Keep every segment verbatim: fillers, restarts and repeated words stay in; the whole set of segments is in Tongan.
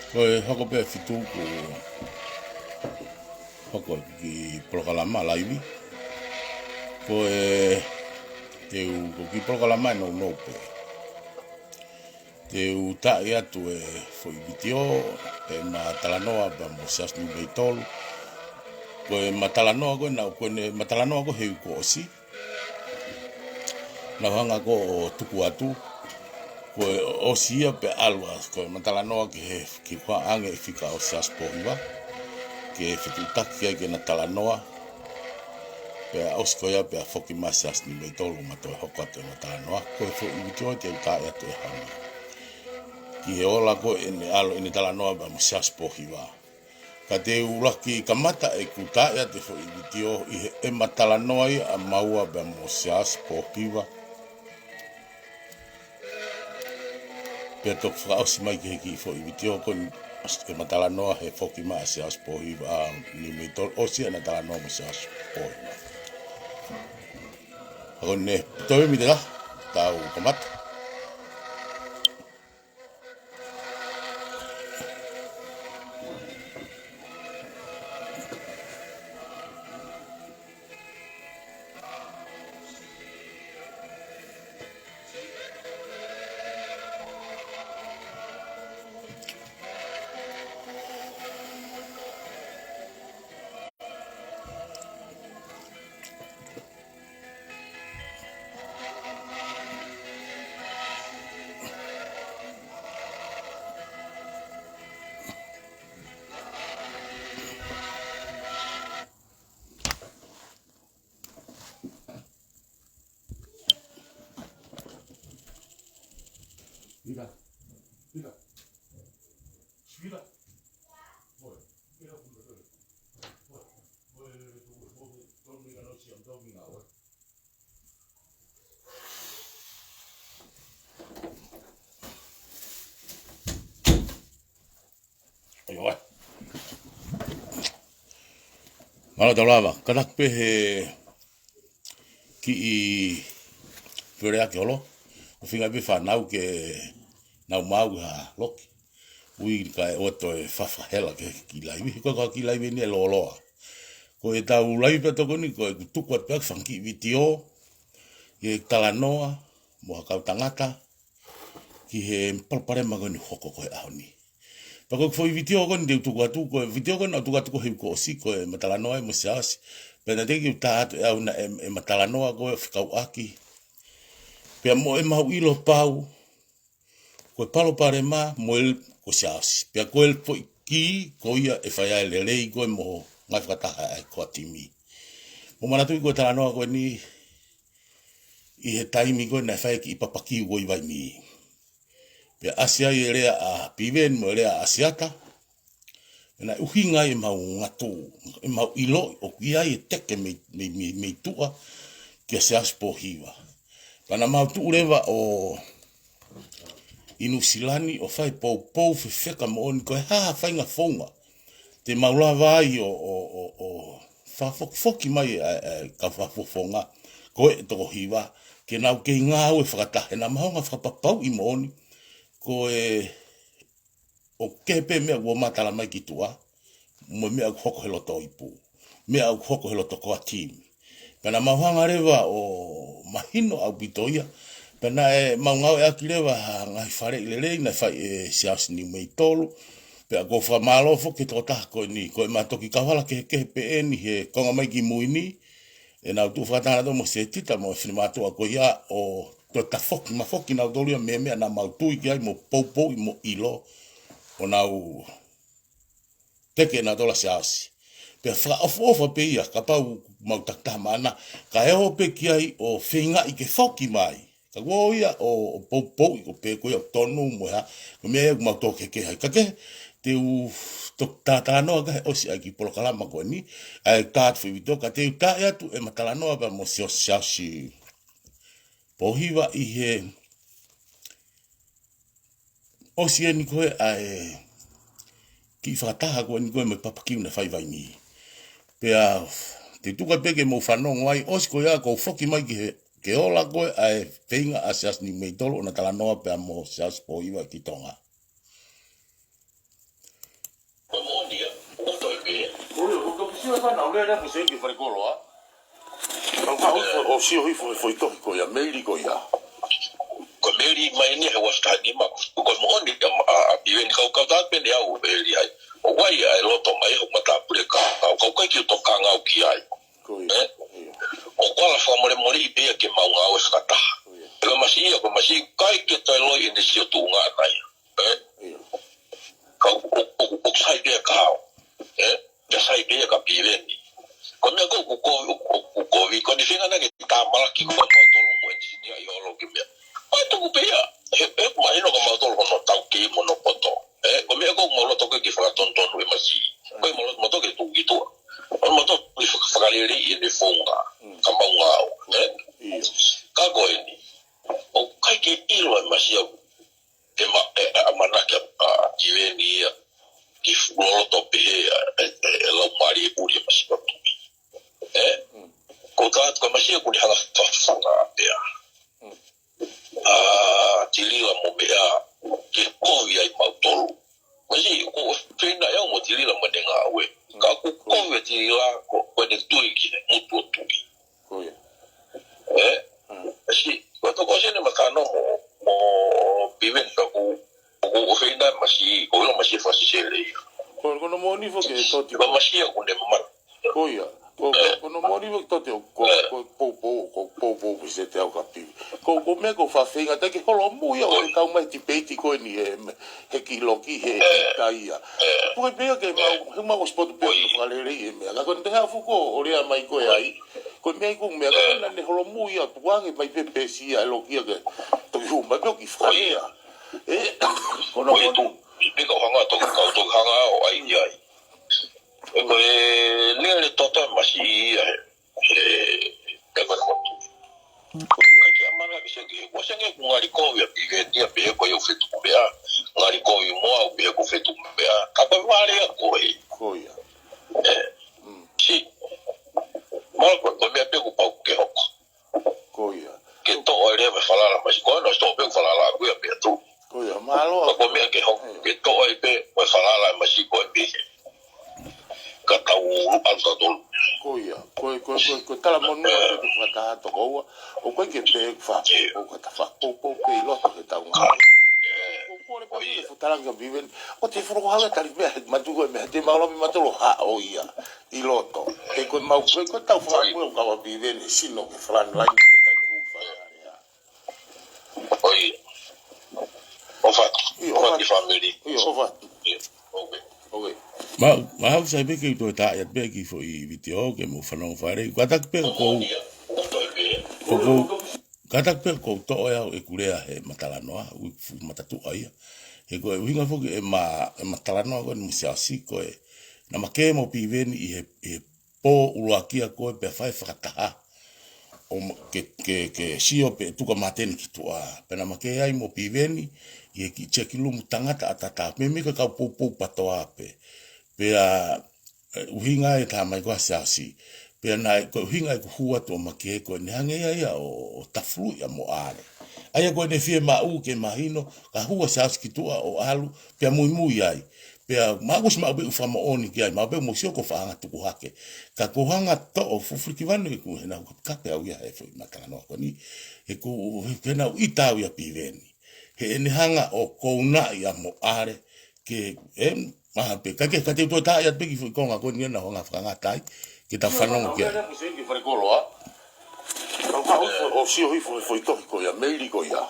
Ko e hoko pē fitu kuo hoko e kiʻi polokalama laivi. Ko e, te u, ko e kiʻi polokalama ʻe nounou pē. Te u taaʻi atu e foʻi vitiō, ʻema talanoa pea mo Siaosi Niumeitolu. Ko ʻema talanoa ko ē naʻa, ko ʻema talanoa ko ē he uike kuo ʻosi. Naʻa ku hanga ko ē ʻo tuku atu, ko e ʻosi ia pea ʻalu ā, ko ʻema talanoa ki he, ki he kuo ʻange e fika ʻo Siaosi Pōhiva, ke fetuʻutaki ai ki heʻena talanoa, pea ʻosi ko ia pea foki mai Siaosi Niumeitolu mo toe hoko atu ʻema talanoa. Ko e foʻi vitiō te u taaʻi atu he ʻaho ni, ki he ola ko ē ʻene ʻalu ʻene talanoa pea mo Siaosi Pōhiva. Ka te u ʻuluaki kamata ʻeku taaʻi atu e foʻi vitiō ʻi he ʻema talanoa ia ʻa maua pea mo Siaosi Pōhiva. Pea toki fakaʻosi mai ki he kiʻi foʻi vitiō ko ē ʻema talanoa he foki mai ʻa Siaosi Pōhiva, ʻa Niumeitolu, ʻosi ʻena talanoa mo Siaosi Pōhiva. Ko ʻene toe mita, tau kamata. ʻIo, ē. Mālō tau lava. Kātaki pē he kiʻi feleʻaki holo. ʻOku feinga pē fānau ke nau maʻu ha loki. Ui kae ʻoua toe fafahela ki he kiʻi laivi. Ko e kiʻi laivi ni ʻe lōloa. Ko ʻetau laivi pē ʻa e tokoni, ko ʻeku tuku atu pē ʻa e fanga kiʻi vitiō, ʻi he talanoa mo ha kau tangata, ki he palopalema ko eni hoko ko ē he ʻaho ni. Pea ko e foʻi vitiō ko eni te u tuku atu, ko e vitiō ko eni naʻa ku tuku atu ko ē he uike kuo ʻosi, ko ʻema talanoa ai mo Siaosi. Pea naʻe teʻeki ke u tā atu ʻe au naʻe, ʻema talanoa ko ē fekauʻaki pea mo ʻemau ʻilo pau ko e palopalema mo e, ko Siaosi. Pea ko e foʻi kī ko ia ʻe fai ai e lelei ko ē mo e ngaahi fakataha ʻa e core team. Mou manatuʻi ko e talanoa ko eni ʻi he taimi ko ē naʻe fai e kiʻi papakiu ko ē ʻi Vainī. Pea ʻasi ai e lea ʻa Piveni mo e lea ʻa ʻAsiata. Pea naʻe ʻuhinga ai ʻemau ngatu, ʻemau ʻilo ʻoku ʻi ai e teke mei, mei, mei, mei tuʻa kia Siaosi Pōhiva. Pea naʻa mau tuʻu leva ʻo ʻi Nuʻusila ni ʻo fai e poupou fefeka moʻoni ko e hā ha faʻahinga founga te mau lava ai ʻo, ʻo, ʻo, ʻo fakafokifoki mai ʻa e, ʻa e kau fakafofonga ko ē ʻe toko hiva, ke nau kei ngāue fakataha. Naʻa mau hanga ʻo fakapapauʻi moʻoni ko e, ʻoku kehe pē meʻa kuo ma tala mai ki tuʻa mo e meʻa ʻoku hoko he loto ipu, meʻa ʻoku hoko he loto core team. Pea naʻa mau hanga leva ʻo mahino ʻaupito ia. Pea naʻe mau ngāueʻaki leva ha ngaahi faleʻi lelei naʻe fai ʻe Siaosi Niumeitolu. Pea ʻoku ou fakamālō foki ki he tokotaha ko eni, ko ʻema toki kauhala kehekehe pē eni he konga mai ki mui ni, ʻenau tuʻu fakataha nautolu mo Setita mo e finemātuʻa ko ia ʻo toe tafoki mafoki nautolu ia mei he meʻa naʻa mau tui ki ai mo poupouʻi mo ʻilo, ʻo nau teke nautolu ʻa Siaosi. Pea fakaʻofoʻofa pē ia, kapau mau takitaha maʻana, kae ō pē ki ai ʻo feingaʻi ke foki mai. Ka kuo ʻosi ia ʻo, ʻo poupouʻi ko pē ko ia ʻoku tonu mo e hā, ko e meʻa ia ʻoku mau tō kehekehe ai. Ka ke, te u toki talanoa kae ʻosi ʻa e kiʻi polokalama ko eni, ʻa e tā atu foʻi vitiō, ka te u taaʻi atu ʻema talanoa pea mo Sio-, Siaosi Pōhiva ʻi he ʻosi eni ko ē ʻa e kiʻi fakataha ko eni ko ē mo e papakiu naʻe fai ʻi Vainī. Pea te u tuku pē ke mou fanongo ai, ʻosi ko ia ʻoku ou foki mai ki he, ke ola ko ē ʻa e feinga ʻa Siaosi Niumeitolu ʻo na talanoa pea mo Siaosi Pōhiva ki Tonga. Ko e fānau lea lea ko Seki Falekoloa. Ka u ka ʻo, ʻo sio hifo he foʻi tohi ko ia, Meli ko ia. Ko Meli mai ni he ua taha nima, ko e moʻoni ka ma, a, a, Piveni kau kau tā pene au Meli ai. ʻO wai ai loto mai ho mata pule ka, kau kau kai ki tokanga au ki ai. Ko ia. Eh? Ia. ʻO kuala fakamolemole ʻi pea ke mau ngāue fakataha. Ko ia. Ko e masi ia, ko e masi kai ke toe loi ʻene sio tuʻunga ʻana ia. Eh? Ia. Ka ʻo, ʻo, ʻo, ʻo sai pea ka au. Eh? Pea sai pea ka Piveni. Ko e meʻa ko ʻoku kovi, ʻoku, ʻoku kovi, ko ʻene feinga naʻa ke tāmalaki ko mautolu mo ʻenisinia ʻi ʻolo ke meʻa. ʻOi tuku pea, he, he mahino ko mautolu hono tau kei mo hono poto. Eh, ko e meʻa ko ʻoku mau loto ke ke fakatonutonu e masi. Ko e mau loto, mau loto ke tuku ki tuʻa. ʻO mau loto ke faka-, fakalelei ʻene founga, ka mau ngāue. Eh? Ia. Ka ko eni, ʻoku ʻikai ke ʻilo e masi au. Ke ma, e, a, ʻamanaki ʻa, a, Piveni ia, ke f-, loloto pehē, a, e, e, e lau mali e puli e masi ʻo tui. Eh? Ko ka, ko e masi ia ʻoku ne hanga fafanga pea. A, Tilila mo meʻa, ke kovi ai mautolu. Masi, ko e feinga ʻe au mo Tilila mo ʻene ngāue. Ka ʻoku kovi ai Tilila, ko, ko ʻene tui ki he motu ʻo tui. Ko ia. Eh? Mm. Masi, ko e toko ʻosi ʻene makano mo, mo Piveni ka ʻoku, ʻoku, ʻoku feinga masi, ko ilo masi e fasi sele ia. Ko, ko hono moʻoni foki e toti. Ko masi ia ʻoku ne mama. Ko ia. Ko, ko, ko hono moʻoni foki toti ʻo, ko, ko, poupou, ko, poupou, pe se te au ka Pivi. Ko, ko e meʻa ko e fafeinga, ta ke holomui ia, ʻo kau mai tipeiti ko eni he, he kiʻi loki, he kita ia. Ko e meʻa ke mau, he mau ʻosi potu pea fakalelei e meʻa. Ka ko e te hafu ko, ʻo lea mai ko e ai. Ko e meʻa i ko e meʻa, ka naʻa ne holomui ia, tukuange mai pē pesi ia, e loki ia ke, toki hū mai pē ʻo ki fakalea. E, ko hono moʻoni. Pika o hanga toki kau, toki hanga ʻo ai ai. E ko e lele toto e masi ia he, he, he ko e motu. Kai ke ʻamanaki Seki, ʻoku senge ʻoku ngali kovi ʻa Piveni ia pehē ko e ʻo fetuku meʻa, ngali kovi mo au pehē ko e fetuku meʻa, ka ko e vale ia ko e. Ko ia. Eh, si, ma ko, ko e meʻa pē ʻoku pau ke hoko. Ko ia. Ke toʻo e lea mo e falala masi ko ena, ʻosi toʻo pē ʻoku falala ko ia pē atu. Ko ia, mālō. Ka ko e meʻa ke hoko, ke toʻo ai pē mo e falala masi ko e pehē. Ka tau ʻalu tautolu. Ko ia, ko e, ko e, ko e, ko e talamonū atu ke fakataha toko ua, ʻoku ʻikai ke pē fa, ʻoku ka ta fa, poupou pē ʻi loto ke tau ngā. Ko e kole pē ke futalanga Piveni, ʻo te foro hanga tali meʻa, he matu ko e meʻa, te mau lami matolo ha ʻo ia, ʻi loto. He ko e mau, ko e, ko e tau fakamoe ʻo kau ʻa Piveni, sino ke front line, ke tai me hū fakamoe. ʻOi. ʻOfa. ʻIo, ʻofa. ʻOfa ki family. ʻIo, ʻofa. ʻIo, ok. Ok. Ma, ma au sai pē ke u toe tā ia pē ki foʻi vitiō ke mo fanongo fale. Kātaki pē ko, ko, ko, kātaki pē ko toʻo e au e kulea he matalanoa, u fu matatuʻa ia. He ko e ʻuhinga foki e ma, e matalanoa ko eni mo Siaosi ko e. Naʻa ma kē mo Piveni ʻi he, he pō ʻuluaki ia ko e pea fai fakataha. ʻO ma-, ke, ke, ke sio pē tuka mateni ki tuʻa. Pea naʻa ma kē ai mo Piveni, ʻi he kiʻi checking room tangata ʻatā. Meimei ko e kau poupou patoa pē. Pea, e, ʻuhinga e tā mai ko ʻa Siaosi. Pea naʻe, ko e ʻuhinga e kuo hū atu ʻo ma kē ko ʻene hangē ia ia ʻo, ʻo tafuluʻi ʻa Moʻale. ʻA ia ko ʻene fiemaʻu ke mahino, ka hū ʻa Siaosi ki tuʻa ʻo ʻalu, pea muimui ai. Pea ma ʻosi maʻu pē ʻeku fakamoʻoni ki ai, maʻu pē mo sio ko e faʻa hanga tuku hake. Ka ko e hanga toʻo fufuliki vanu ʻeku he naʻa ku kape au ia he foʻi matalanoa ko eni. He ko, he, he naʻa ku ʻita au ia Piveni. He ʻene hanga ʻo kounaʻi ʻa Moʻale ke, e, maha pē, ka ke, ka te u toe tā ia pē ki foʻi konga ko eni naʻa ku hanga fakangata ai, ke ta fanongo ki ai. Ka u ka ʻo, ʻo sio hifo he foʻi tohi ko ia, Meli ko ia.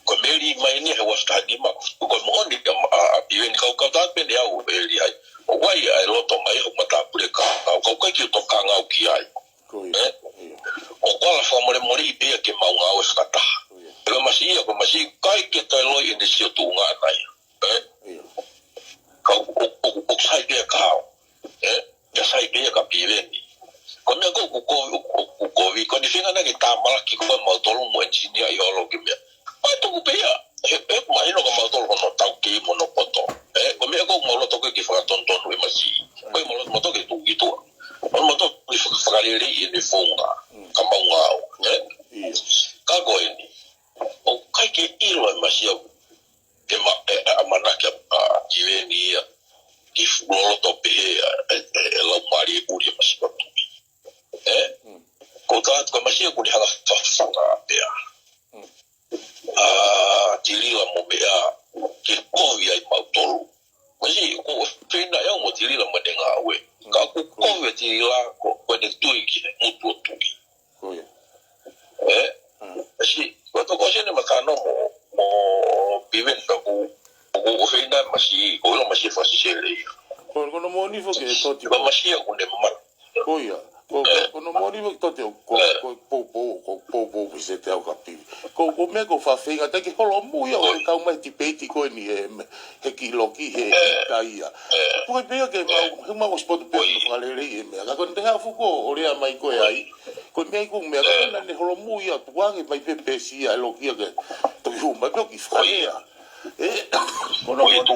Ko Meli mai ni he ua taha nima, ko e moʻoni ka ma, a, a, Piveni kau kau tā pene au Meli ai. ʻO wai ai loto mai ho mata pule ka, kau kau kai ki tokanga au ki ai. Ko ia. Eh? Ia. ʻO kuala fakamolemole ʻi pea ke mau ngāue fakataha. Ko ia. Ko e masi ia, ko e masi kai ke toe loi ʻene sio tuʻunga ʻana ia. Eh? Ia. Ka ʻo, ʻo, ʻo, ʻo sai pea ka au. Eh? Ia sai pea ka Piveni. Ko e meʻa ko ʻoku kovi, ʻoku, ʻoku kovi, ko ʻene feinga naʻa ke tāmalaki ko mautolu mo ʻenisinia ʻi ʻolo ke meʻa. ʻOi tuku pea. He, he mahino ko mautolu hono tau kei mo hono poto. Eh, ko e meʻa ko ʻoku mau loto ke fakatonutonu e masi. Ko e mau loto, mau loto ke tuku ki tuʻa. Mau loto ke faka-, fakalelei ʻene founga. Ka mau ngāue. Eh? Ia. Ka ko eni. ʻOku ʻikai ke ʻilo e masi au. Ke ma, e, a, ʻamanaki ʻa, a, Piveni ia. kiʻi fuʻu loloto pē ʻe, ʻe, ʻe, ʻe lau mali e kuli e masiva tuʻi. Ē? Ko ka atu ka masiva kuli hanga fafunga pea. ʻA Tilila mo meʻa ke kovi ai mautolu. Masi, ko e fina ʻe au mo Tilila mo ne ngāue. Ka ʻoku kovi ʻa Tilila ko, ko ʻene tui ki he ngutu ʻo tui. Ko ia. Ē? Masi, ko toko sene matano mo, mo Piveni ka ko, ko, ko fina masi, ko ilo masi fasisele ia. Ko, ko no mo ni fo ke toti. Ka masi ia kune mara. Ko ia. Ko, ko, ko no mo ni fo ke toti ko, ko, poupou, ko, poupou pisete au ka pivi. Ko, ko me ko fafeinga, taki holo mu ia, o kau mai tipeiti ko eni he, he ki loki, he, he taia. Ko e pea ke mau, he mau ʻosi potu pea fakalelei e meʻa. Ka ko ne te hafu ko, o lea mai ko e ai. Ko e meʻa i ko meʻa, ko e na ne holo mu ia, tuange mai pe pesi ia, loki ia ke, toki hu mai pe o ki fakaia. Ē, ko no mo ni.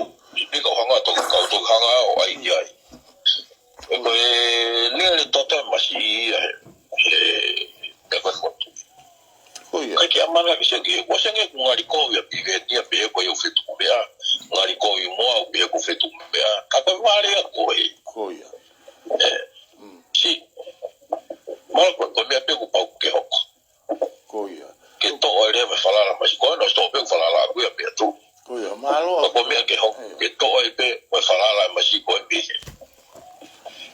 Pika hanga toki kau toki hanga o ai ki ai. Ko e lele toto e masi ia he, he, he ko e fotu. Ko ia. Kai ke amana ki se ki, ko se nge ku ngali kovi a Piveni ia pe ko e fetu ku mea. Ngali kovi mo au pe ko fetu ku mea. Ka ko vale a ko e. Ko ia. Ē. Si. Mala ko, ko mea pe ku pau ke hoko. Ko ia. Ke toʻo e lea mo e falala masi. Ko no toʻo pe falala ko ia pe tu. Ko ia, mālō. Ko ko mea ke hoko, ke toʻo e pe mo e falala masi ko e pe.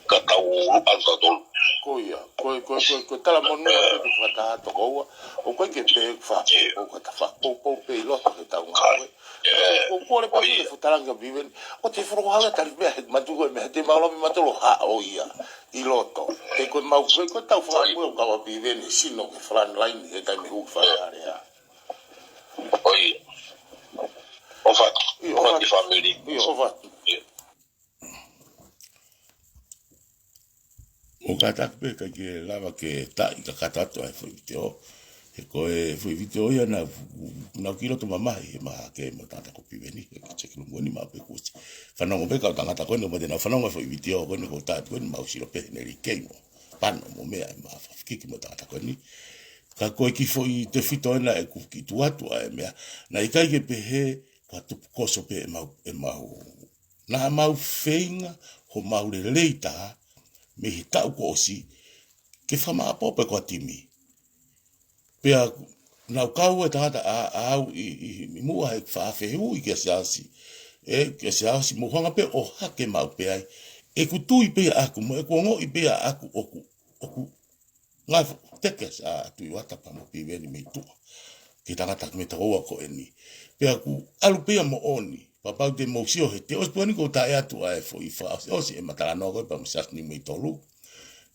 Ka tau alu ka tolu. Ko ia, ko e, ko e, ko e, ko e tala monū pe ke fakataha toko ua. ʻO ko e ke pe fa, ʻo ka ta fa, poupou pe ʻi loto ke tau ngāue. Ko, ko le pa le futalanga Piveni. ʻO te foro hala tali mea he matu ko e mea he te mālō mi matolo ha o ia. ʻI loto. He ko e mau, ko e, ko e tau fakamoe ʻo kau a Piveni, sino ke front line, he taimi hū fale alea. ʻOi. ʻOfa atu. ʻIo, ʻofa atu. ʻOfa atu ki family. ʻIo, ʻofa atu. ʻIo. ʻO kātaki pē ka ke lava ke taʻi ka kata atu ai foʻi vitiō. He ko e foʻi vitiō ia na, na ki loto mamahi, he maha ke mo tangata ko Piveni, he ko Seki Lumueni ma pe kusi. Fanongo pē ka tangata ko eni, ma te na fanongo foʻi vitiō ko eni ko taʻi ko eni ma usilo pē ne li kei mo. Pano mo meʻa, ma fafikiki mo tangata ko eni. Ka ko e ki foʻi tefito ena ʻeku kiʻi tuʻu atu ʻa e meʻa. Na ʻikai ke pehē, ka tupu koso pē ʻemau, ʻemau. Naʻa mau feinga, homau lelei taha, mei he taʻu kuo ʻosi, ke fakamaʻopoʻopo e ko a timi. Pea, nau kau e tangata ʻa, ʻa au ʻi, ʻi, ʻi muʻa he fakafehuʻi kia Siaosi. ʻE, kia Siaosi, mo hanga pē ʻo hake maʻu pē ai. ʻEku tui pē ʻaʻaku, mo ʻeku ongoʻi pē ʻaʻaku ʻoku, ʻoku Ngaahi fo-, teke a Tuʻi Uata pea mo Piveni mei tuʻa. Ki he tangata mei Takaua ko eni. Pea ʻoku ʻalu pē ia moʻoni. Pea pau te mou sio he te ʻosi puani ko taʻe atu ʻa e foʻi fakaʻosiʻosi e matalanoa ko ē pea mo Siaosi Niumeitolu.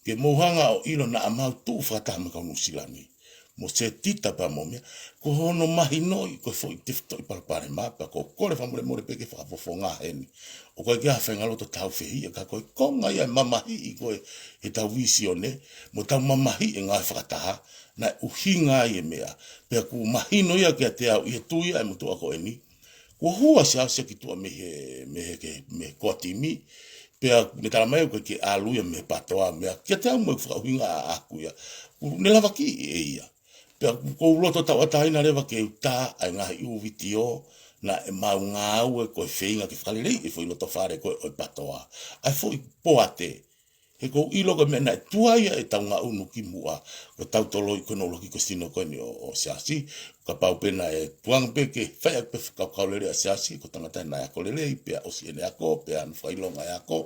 Ke mou hanga ʻo ʻilo naʻa mau tuʻu fakataha mo e kau Nuʻusila ni. Mo Setita pea mo meʻa. Ko hono mahinoʻi ko e foʻi tefitoʻi palopalema pea ko e kole fakamolemole pē ke fakafofonga heni. ʻOku ʻikai ke ʻi ai ha faʻahinga loto tāufehiʻa ka ko e konga ia e mamahiʻi ko ē he tau vīsione, mo tau mamahiʻi e ngāue fakataha, naʻe ʻuhinga ai e meʻa. Pea ʻoku mahino ia kiate au ʻi he tui ʻa e motuʻa ko eni. Kuo hū ʻa Siaosi ki tuʻa mei he, mei he ke, mei he ko a timi, pea ne tala mai ʻoku ʻikai ke ʻalu ia mei he PATOA meʻa. Kiate au mo e fakaʻuhinga ʻaʻaku ia. ʻOku ne lavakiʻi ʻe ia. Pea ʻoku ou loto tauʻatāina leva ke u tā ʻa e ngaahi ʻū vitiō naʻe mau ngāue ko e feinga ke fakaleleiʻi e foʻi loto fale ko ē ʻo e PATOA. ʻA e foʻi poate. He ʻoku ou ʻilo ko e meʻa naʻe tuai ʻa e tau ngaʻunu ki muʻa. Ko e tau toloi ko e no loki ko e sino ko eni ʻo, ʻo Siaosi. Kapau pē naʻe tuanga pē ke fai ʻaki pē fakakaukau lelei ʻa Siaosi, ko e tangata naʻe ako lelei, pea ʻosi ʻene ako, pea ʻene fakaʻilonga e ako.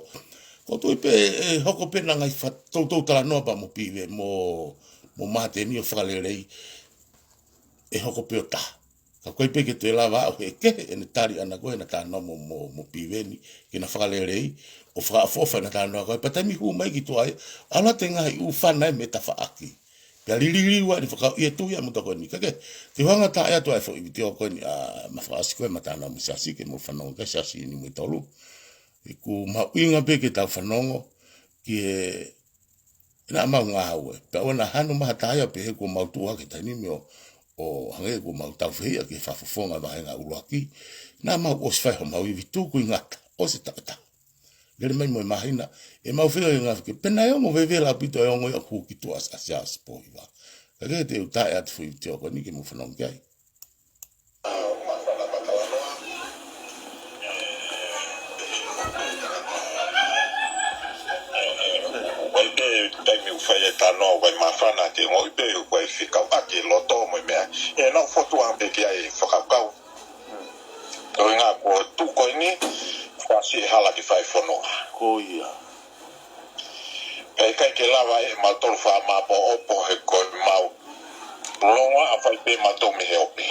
ʻOku ou tui pē, ʻe hoko pē ʻa e ngaahi fa-, toutou talanoa pea mo Pive, mo, mo Māteni ʻo fakalelei, ʻe hoko pē ʻo taha. Ka ʻoku ʻikai pē ke toe lava ʻo he kehe ʻene tali ʻana ko ē ʻena talanoa mo, mo, mo Piveni, ke na fakalelei, ʻo fakaʻofoʻofa ʻena talanoa ko ē, pea taimi hū mai ki tuʻa ai, ʻalu atu e ngaahi ʻū fana ē mei tafaʻaki. Pea lililiu ai ʻene fakaʻi e tuʻi ʻa e motuʻa ko eni. Ka ke, te u hanga ʻo tā atu ʻa e foʻi vitiō ko eni, ʻa, ma fakaʻosi ko ē ma talanoa mo Siaosi ke mou fanongo ki ai Siaosi Niumeitolu. ʻOku mahuʻinga pē ke tau fanongo ki he, naʻa mau ngāue. Pea ʻoua naʻa hano maha taha ia pehē kuo mau tuʻu hake taimi ni ʻo, ʻo hangē kuo mau tāufehiʻa ki he fakafofonga vāhenga ʻuluaki. Naʻa mau ʻosi fai homau ivi tuku ʻi ngata, ʻosi e taʻu ʻe taha. Lele mai mo e māhina, ʻe mau feinga ke ngāue ke pē naʻe ongo vevela ʻaupito e ongo ia ʻoku hū ki tuʻa ʻa Siaosi Pōhiva. Ka ke te u tā atu foʻi vitiō ko eni ke mou fanongo ki ai. ʻA, ma fana matalanoa. ʻE, ʻe, ʻe, Kai e tano, kai māfana, ke ngoʻi pē, kai fekauʻaki e loto mo e meʻa. ʻE nau fotu ange pē ki ai e fakakaukau. Ko e ngā ko tuko ini, fasi e hala ke fai fononga. Ko ia. Kai kai ke lava e mau tolu fa ma po opo he ko e mau. Longa a fai pē mau tau me he ope.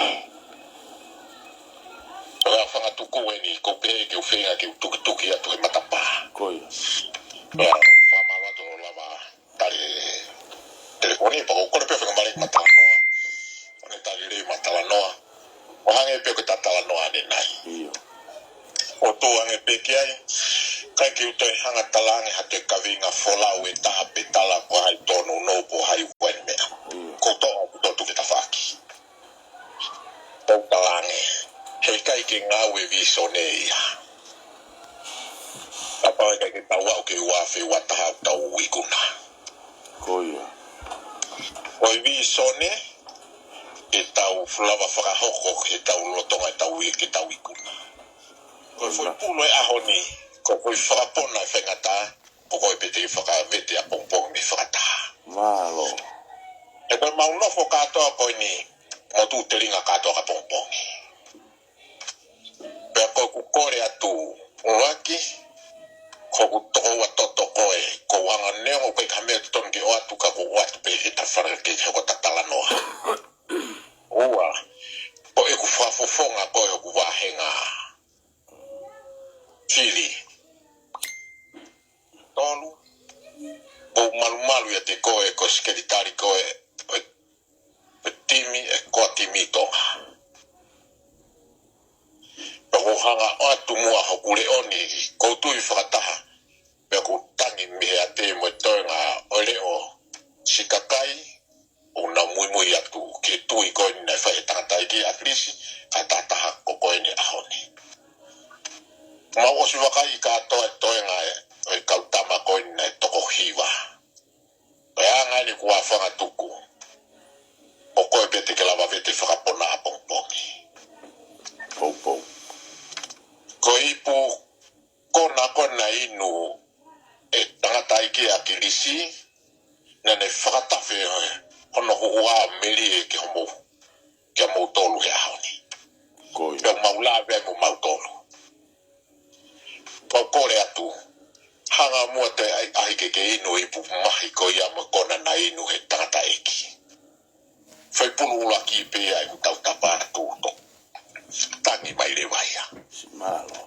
Ko e fanga tuku eni, ko pē ke u feinga ke u tukituki atu he matapā. Ko ia. Ea, fa ma loto lava tali telefoni, pea ko kore pē fenga male ma talanoa. ʻO ne tali lei ma talanoa. ʻO hangē pē ko e ta talanoa ʻanenai. Ia. ʻO tō ange pē ki ai. Kai ke u toe hanga tala ange ha toe kaveinga folau ʻe taha pe tala ko hai tonu no po hai uai meʻa. Ia. Ko toʻo, ko totu ke tafaki. Tau tala ange. He kai ke ngāue vīsone ia. Kapau he kai ke tau aʻu ke ua afe ua taha ʻoku tau ikuna. Ko ia. Ko e vīsone, ke tau lava fakahoko, ke tau lolotonga, ke tau i-, ke tau ikuna. Ko e foʻi pulu e ʻaho ni, ko e foʻi fakapona e faingataʻa, ko koe pē te fakavete ʻapongipongi mei he fakataha. Mālō. He ko e mau nofo kātoa ko eni, mo tu telinga kātoa ʻapongipongi. Pea ko ʻeku kole atu, ʻuluaki, ko ʻeku tokoua toto ko e, ko anga neongo ko e ka meʻa totonu ke ʻoatu ka ko ʻoatu pē he ta fara ke he ko ta talanoa. Ua, ko ʻeku fakafofonga ko e ʻoku vahenga fili. Tolu, ko malumalu ia te ko e ko sekelitali ko e, ko e timi, e ko timi Tonga. Pea ko hanga ʻo atu mua hoku leʻo ni, ko tui fakataha, pea ko tangi mihe ate mo e toenga ʻo leʻo, sikakai, ʻo na muimui atu, ke tui ko eni naʻe fai he tangata ʻi ke ʻAkilisi, ka tataha ko ko eni ʻaho ni. Mau ʻosi vakai kātoa e toenga e, e kau tama ko eni naʻe toko hiva. Ko e anga eni kuo fanga tuku. ʻO koe pē te ke lava vete fakapona ʻapongipongi. Poupou. Ko e ipu kona kona inu e tangata ʻi ke ʻAkilisi, naʻa ne fakatafe hono huʻua melie ke homo, ke mau tolu he ʻaho ni. Ko ia. Pea mau lave mo mau tolu. Pau kole atu, hanga mua te ai ahi ke ke inu ipu mahi ko ia mo kona na inu he tangata ʻeki. Fai pulu ʻuluaki pē ai ku tau tapa atu to. Tangi mai le vaia. Si mālō.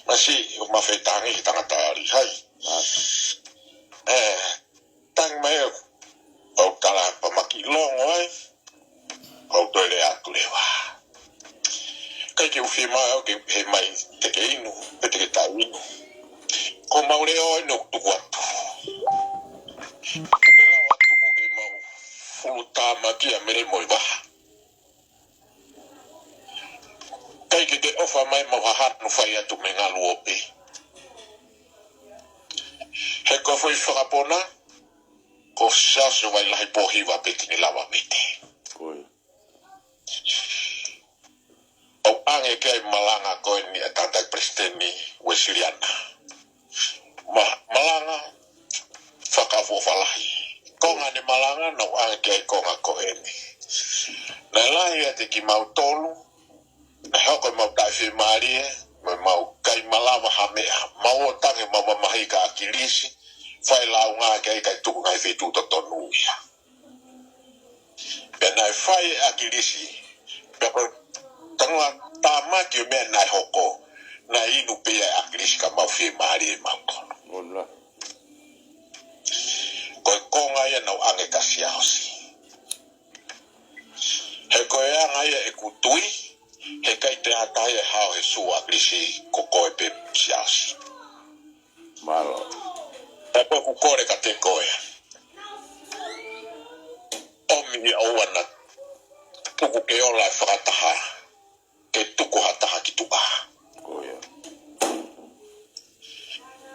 Masi, ʻo ma fai tangi he tangata ali hai. Masi. Eh, tangi mai au. Au tala pa maki longo ai. Au toe le atu le va. Kai ke ufi mai au ke he mai te ke inu, pe te ke tau inu. Ko mau le o inu tuku atu. Te ke lau atu ko ke mau fulu tama ki a mele mo i vaha. Kai ke ke ofa mai mau hahanu fai atu me ngalu ope. He ko fai fakapona, ko sasio vai lahi pohi va pe tini lava mete. Ko ia. ʻO ange ke ai malanga ko eni e tangata ʻi Palesiteni Uesiliana. Ma, malanga fakafuofua lahi. Konga ne malanga, nau ange ke ai konga ko eni. Naʻe lahi ʻa te ki mau tolu, naʻe hoko mau taʻe fiemālie, mo mau kai malava ha meʻa, mau o tange mau mamahi ka ʻAkilisi, fai launga ke ai kai tuku ngai fetu totonu ia. Pea naʻe fai ʻAkilisi, pea ko tangua tāmaki o meʻa naʻe hoko, naʻe inu pē ia ʻAkilisi ka mau fiemālie mau kono. Ona. Ko e konga ia nau ange ka siaosi. He ko e anga ia ʻeku tui, he kai te ata ia hao he sua ʻAkilisi ko koe pē siaosi. Mālō. Pea ko ʻeku kole ka te koe. ʻOmi ia ʻoua na tuku ke ola e fakataha. Ke tuku ha taha ki tuʻa. Ko ia.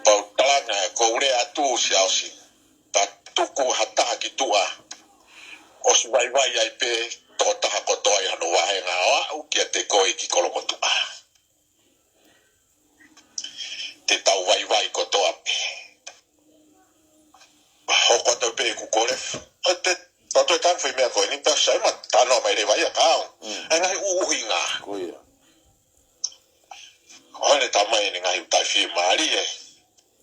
Pau talanga e ko ule atu siaosi. Ka tuku ha taha ki tuʻa. ʻOsi vaivai ai pē tō taha kotoa ʻi hano vahenga ʻo aʻu kia te koe ki kolo ko tuʻa. Te tau vaivai kotoa pē. talanoa mai leva ia ka au. Mm. ʻA e ngaahi ʻuhinga. Ko ia. ʻO ne tā mai ʻene ngaahi ʻū taʻefiemālie.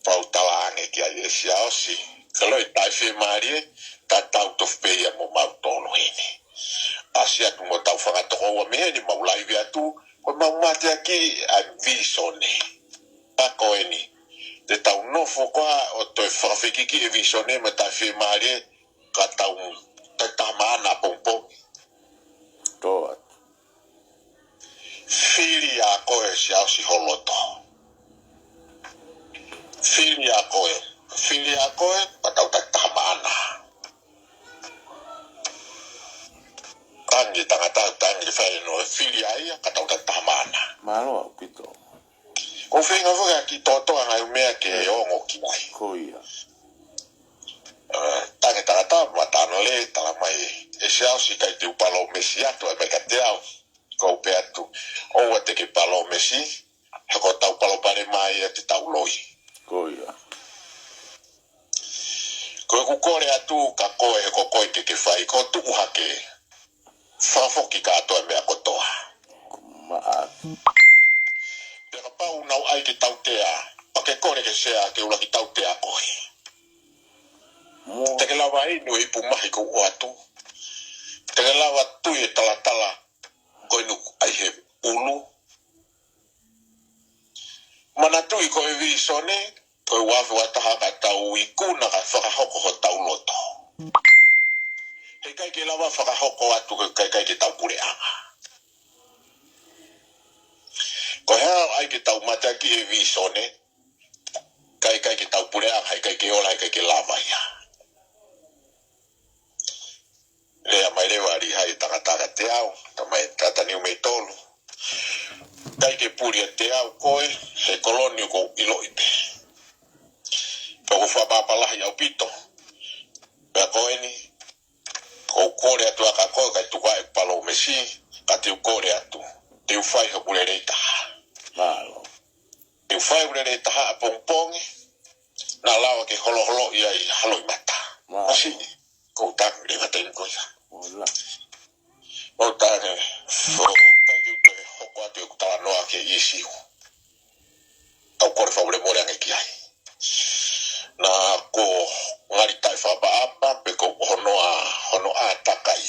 Pau tala ange ki ai ʻe Siaosi. Ka ko e taʻefiemālie, tatau tofu pē ia mo mautolu heni. ʻAsi atu mo tau fanga tokoua mei heni mau laivi atu, ko mau mateaki ʻa e vīsone. Ka ko eni, te tau nofo koā ʻo toe fakafekiki e vīsone mo e taʻefiemālie, ka tau, ka tau maʻana pongipongi. Tō atu. Fili ʻa koe Siaosi ho loto. Fili ʻa koe. Fili ʻa koe, ka tau taki taha maʻana. Tangi tangata, tangi fai no, fili ʻa ia, ka tau taki taha maʻana. Mālō ʻaupito. Ko e feinga foki ʻa ki tōtō ʻa e ngaahi meʻa ke ongo ki ai. Ko ia. Eh, tangi tangata, matano le, tala mai, ʻe Siaosi kai te u palōmesi atu, ʻa e meʻa ka te au. Ko u pehē atu, ʻoua te ke palōmesi, he ko tau palopalema ia te tau loi. Ko ia. Ko ʻeku kole atu ka koe he ko koe ke ke fai, ko tuʻu hake. Fakafoki kātoa e meʻa kotoa. Maʻa. Pea kapau nau ʻai ke tautea, pea ke kole ke sea ke ʻuluaki tautea koe. Mo. Te ke lava inu e ipu mahi ko ʻoatu. Te ke lava tui e talatala ko inu ʻai he ʻulu. Manatuʻi ko e vīsone, ko e uafe ua taha ka tau ikuna ka fakahoko hotau loto. He ʻikai ke lava fakahoko atu he ʻikai ke tau puleʻanga. Ko e hā ʻai ke tau mateaki e vīsone, ʻikai ke tau puleʻanga, ʻikai ke ola, ʻikai ke lava ia. Lea mai leva ʻali hai tangata ka te au, tamai tata niu mei tolu. ʻIkai ke puli ʻa te au koe, he koloni ʻoku ou ʻiloʻi pē. Pea ʻoku fakapapalahi ʻaupito. Pea ko eni, ko u kole atu ʻa ka koe, kai tuka e palōmesi, ka te u kole atu. Te u fai hoku lelei taha. Mālō. Te u fai hoku lelei taha ʻapongipongi, na lava ke holoholo ia ʻi halo ʻi mata. Mālō. Kasi. Ko u tangi le mata inu ko ia. Ola. O tangi, fo, tangi u te hoko atu e ku talanoa ke ʻi siu. Tau kole fau le mole ange ki ai. Na ko ngali tai faba apa, pe ko hono a, hono a takai.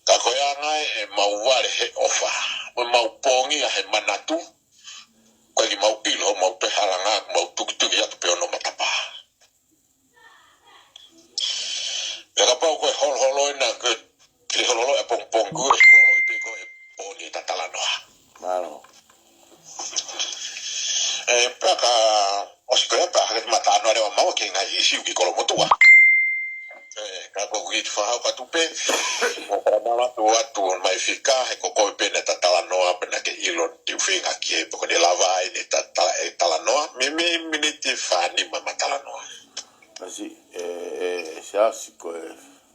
Ka ko e anga e mau vale he ʻofa. Mo mau pongi a he manatu. Ko e ki mau ʻilo, mau pe halanga, mau tukituki atu pe ono matapa. Pea kapau ko e holoholo ena ke, ke holoholo e pongipongi ko e holoholo i pe ko e poni e tatalanoa. Mālō. E pea ka ʻosi ko e pea hake matanoa lewa mau ke ngai ʻi siu ki Kolomotuʻa. E ka ko ki te fahau ka tupe. Mo ka mala tu atu mai fika he ko koe pena tatalanoa pena ke ʻilo te u feinga ki he poko ne lava ai ne tatala e talanoa. Me me miniti fani ma matalanoa. Kasi, e, e, Siaosi ko e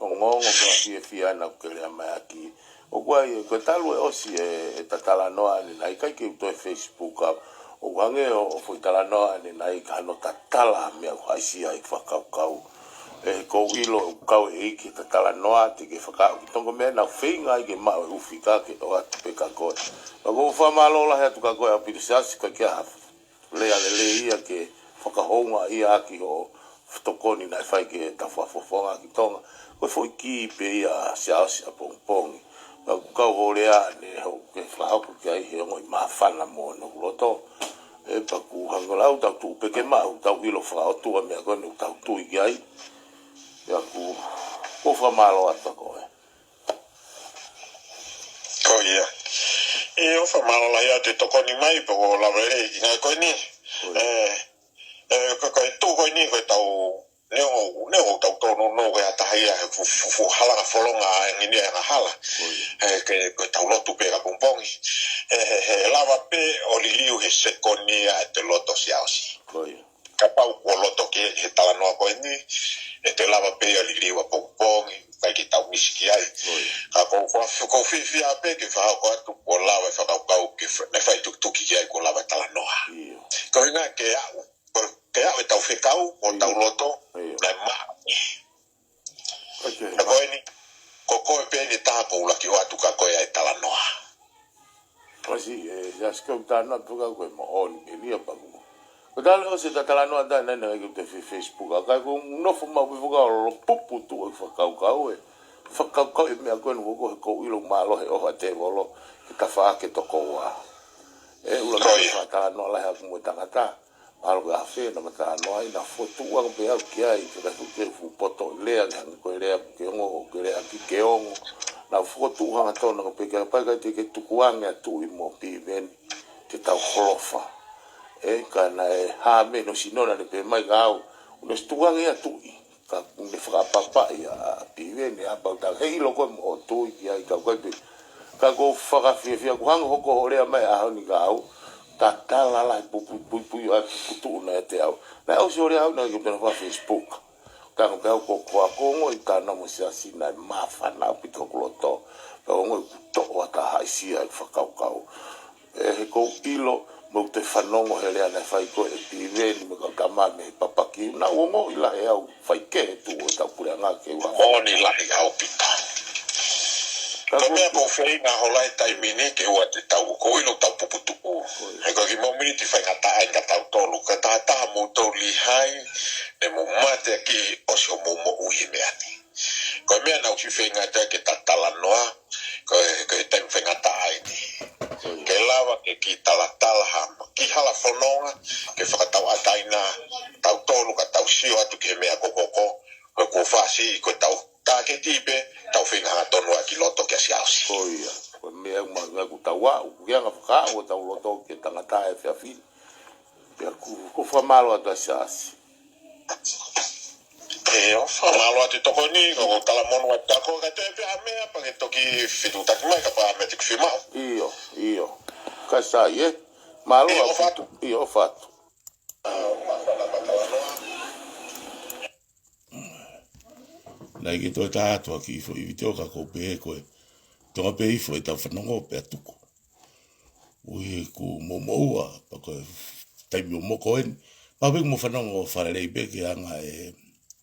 ongoongo ko a fiefia na kele a mai aki. ʻOku ai, ko e talu e ʻosi e, e tatalanoa ʻanenai, ʻikai ke u toe Facebook au. ʻOku hangē ʻo, ʻo foʻi talanoa ʻanenai ka hano tatala mea ʻoku haʻisia ʻi fakakaukau. E, ko u ʻilo ʻoku kau e ʻeiki tatalanoa te ke fakaaʻu ki Tonga meʻa nau feinga ai ke maʻu e ʻufi ka ke ʻoatu pe ka koe. Ka ko u fakamālō lahi atu ka koe ʻaupito Siaosi ka ke aha. Lea lelei ia ke fakahoungaʻia ʻaki hoʻo tokoni naʻe fai ke ta fakafofonga ki Tonga. Ko e foʻi kī pē ia Siaosi ʻapongipongi. Ka ʻoku kau ho lea ne hau ke fakahoko ki ai he ongoʻi māfana mo hono loto. E paku hangolau tau tuʻu pē ke maʻu, tau ʻilo fakaʻotua meʻa ko eni ʻoku tau tui ki ai. Ia ku, ko fakamālō atu koe. Ko ia. ʻIo fakamālō lahi atu e tokoni mai pe ko lava lelei ki ngai ko eni. Ko ia. E, e, ko, ko e tuʻu ko eni ko e tau, neongo, neongo tau tonu no ko e ataha ia he fu, fu, fu halanga folonga e ngini e angahala. Ko ia. E, ke, ko e tau lotu pe ka pongipongi. E, he, he lava pe ʻo liliu he sekoni ia e te loto Siaosi. Ko ia. Kapau kuo loto ke he talanoa ko eni, e te lava pe ia liliu ʻapongipongi, ʻikai ke tau misi ki ai. Ko ia. Ka ko, ko, ko fiefia pe ke fakahoko atu, kuo lava e fakakaukau ke fa-, ne fai tukituki ki ai kuo lava e talanoa. ʻIo. Ko hinga ke aʻu, ko, ke aʻu e tau fekau, ko ʻIo. Tau loto, ʻIo. Naʻe maʻa. Okay. Ka ko eni, ʻo koe pē eni taha ʻoku ou laki ʻoatu kia koe ʻa e talanoa. Kasi, e, Siasi, ko e talanoa pē ka ko e moʻoni pē eni ia paku. Ko e tala ʻosi e talanoa tā nai nai ke te fe-, Facebook, ʻa ka ko e nofo maʻu pē faka ʻo lolo puputuʻu e fakakaukau ē. Fakakaukau e meʻa ko eni ʻoku ou ʻilo mālohi ʻo ha tēvolo ke tafaʻaki e toko ua. E ʻuluaki ko ia. Fakatalanoa lahi ʻaku mo e tangata. Mālō ka afe na matānoa ai, na fokotuʻu ange pē au ki ai, ke ka fuke fu poto lea, ke hangē ko e lea ke ongo, ke lea ki ke ongo. Na fokotuʻu hangatonu ange pē ke pai ka te ke tuku ange ʻa Tuʻi mo Piveni, ke tau holofa. E ka naʻe hā mei hono sino naʻa ne pehē mai kia au, ʻoku ne ʻosi tuku ange ʻa Tuʻi. Ka ʻoku ne fakaʻapaʻapaʻi ʻa Piveni, ʻa pau tau, heiʻilo koe mo ʻoku ou tui ki ai, ka ʻoku ʻikai pē. Ka ʻoku ou fakafiefia, ʻoku hanga ʻo hoko hoʻo lea mai ʻaho ni kia au, tatala lahi puputuʻu, puputuʻu, puputuʻu naʻe ʻiate au. Naʻe ʻosi hoʻo lea au naʻe ke pena fa Facebook. Tango pē au ko, ko a ko ongoʻi tā na mo Siasi naʻe māfana ʻaupito hoku loto. Pea ongoʻi kuo toʻo ʻa e haʻisia e fakakaukau. E he ʻoku ou ʻilo, mo te fanongo he lea naʻe fai ko ē ʻe Piveni mo e kau tama mei Papaki. Naʻa ku ongoʻi lahi au fai kehe tuʻu ʻo tau puleʻanga ke ua. Moʻoni lahi ʻaupito. Ka ko e meʻa ʻoku ou feinga hola he taimi ni ke ua te tau, ʻoku ou ʻilo tau puputuʻu. Ko ia. He ko e kiʻi mōmeniti faingataʻa ia kia tautolu, ka taha taha mou tau lihai, ne mou mate ki ʻosi hoʻomou moʻui he meʻa ni. Ko e meʻa naʻa ku feinga atu ai ke ta talanoa, ko e, ko e taimi faingataʻa eni. Ko ia. Ke lava ke kiʻi talatala hama, kiʻi hala fononga, ke fakatauʻatāina tautolu ka tau sio atu ki he meʻa ko ko ko, ko e kuo fasi, ko e tau tāketi pē, tau feinga hangatonu ʻaki loto kia Siasi. Ko ia, ko e meʻa ʻoku ma, meʻa ʻoku tau aʻu, ʻoku ke anga fakaʻau ʻo tau loto ki he tangata he efiafi ni. Pea ʻoku, ʻoku ou fakamālō atu ʻa Siasi. ʻIo, fakamālō atu tokoni, ko e talamonū atu kia koe, ka te pē ʻa meʻa, pea ke toki fetuʻutaki mai, kapau ʻe ʻi ai ha meʻa te ke fiemaʻu. ʻIo, ʻio. Ka sai, ē? Mālō ʻIo, ʻaupito. ʻOfa atu. ʻIo, ʻofa atu. Naʻe ʻikai ke toe tā atu ʻa e kiʻi foʻi vitiō ka ʻoku ou pehē ko e Tonga pē ifo ʻetau fanongo pea tuku. ʻUhi kuo mou moʻua, pea ko e taimi ʻoku mou ko eni. Pea pē kuo mou fanongo ʻo fakalelei pē ki he anga e